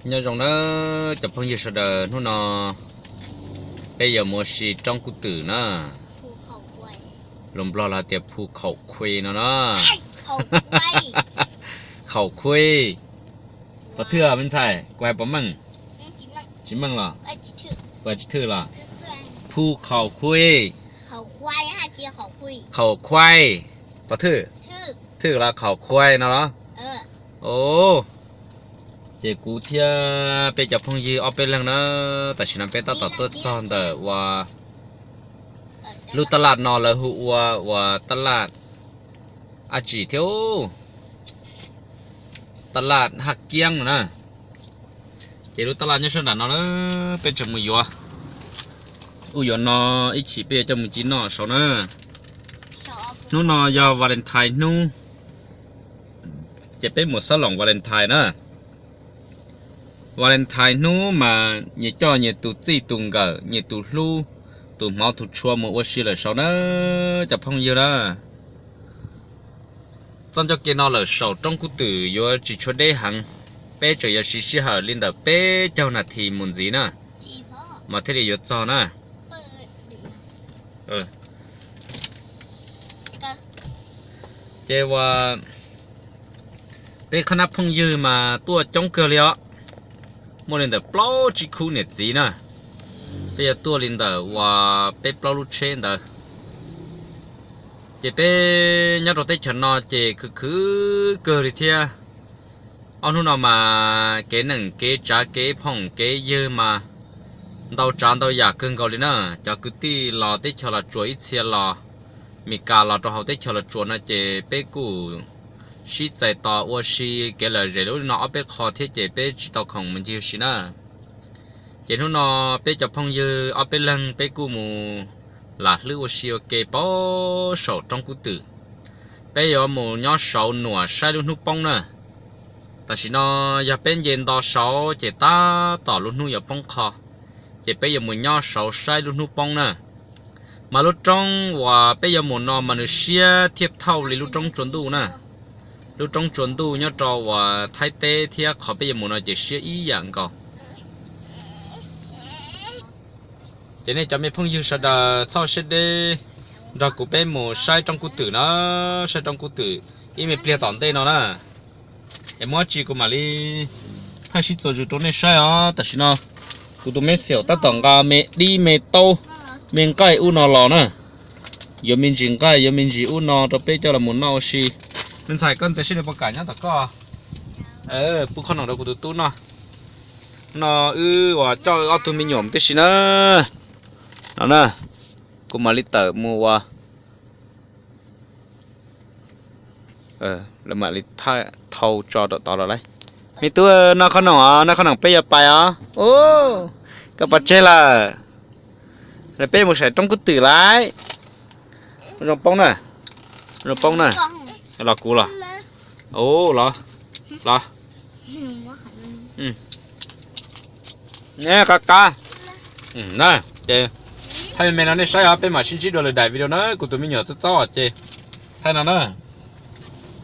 Nyob zoo na cov phooj ywg sawv daws, hnub no peb yuav mus ua si roob kub twm na. Lus Nplog lawv tias phu khaum khuj no na. Khaum khuj. Pov thwj me ntxhais, kuv hais puas meej? Tsis meej los? Kuv hais tsis thwj los? Phu khaum khuj. Khaum khuj. Pov thwj? Thwj los khaum khuj no los? Ces kuv thiab peb cov phooj ywg ob peb leeg na, tam sim no peb tab tom tuaj txog ntawm uas lub taj laj no lawv hu ua uas taj laj dab tsi thiab, taj laj Haj Kiab no na. Ces lub taj laj nyob sab nram no na, peb tseem mus yuav, ub yuav no ib chim peb yuav coj mus ci noj saud na. Hnub no yog Valentine hnub, ces peb mus xab loos Valentine na. Valentine hnub mas nyias coj nyias tus txij tus nkawm, nyias tus hlub, tus hmov tus tshua mus ua si lawm saud na, cov phooj ywg na. Txoj ncauj ke no lawm saum roob kub twm yuav tsis tshua deb heev, peb tseem yuav siv sij hawm li ntawm peb caug nas this mus ntxiv na, mas thiaj li yuav txog na. Ces uas peb qhab nab phooj ywg mas tuaj coob kawg li os, muaj li ntawm plaub tsib khub niam txiv na. Peb yuav tuaj li ntawm uas peb plaub lub tsheb ntawd. Ces peb nyob rau teb chaws no ces khwv khwv kawg li thiab. Ob hnub no mas kev neej kev tsav kev phooj kev ywg mas ntau tsav ntau yam kawg nkaus li na. Cov kwv tij los teb chaws Los Tsuas ib txhia los Mes Kas los rau hauv teb chaws Los Tsuas no ces peb kuj sib txais tos ua si kev lom zem li no ob peb qho thiab ces peb tsis tau khoom mus ncig ua si na. Ces hnub no peb cov phooj ywg ob peb leeg peb kuj mus lam hlwb ua si ua ke pab saum roob kub twm. Peb yuav mus nyob saud nuam saib lub hnub poob na. Tam sim no yog peb nce nto saud ces tab tom lub hnub yuav poob qho, ces peb yuav mus nyob saud saib lub hnub poob na. Mas lub roob uas peb yuav mus no mas nws siab thiaj thauj li lub roob tsua ntuj na. Lub roob tsua ntuj nyob rau uas Thaib teb thiab qhov peb yuav mus no ces siab ib yam nkaus. Ces nej cov me phooj ywg sawv daws txhob siab deb, nrog kuv peb mus saib roob kub twm na, saib roob kub twm ib me pliag tom ntej no na. Es muab tsis kuv mam li thaij sib txuas zus rau nej saib os. Tam sim no kuv tus me xiaum tab tom nqa me dib me taub, me nqaij ub no los na. Yuav me ntsis nqaij yuav me ntsis ub no rau peb coj los mus noj ua si. Me ntxhais koj ntxias seb nws puas kam nyob tom koj. Pub khob noom rau kuv tus tub noj. No wb uas coj wb ob tug me nyuam tib si na. No na, kuv mam li tawm mus ua, lawv mam li thau tso rau tod los lauj. Me tub, noj khob noom os, noj khob noom peb yuav pais os. Koj pov tseg lawm. Lawv peb mus saib roob kub twm lauj. Zoo poob na, zoo poob na. Los kuv los, los, los. Qab qab. Ces thaij me me no nej saib os, peb mam sib ntsib dua lwm daim video na, kuv tus me nyuam txob txob ces thaij no na.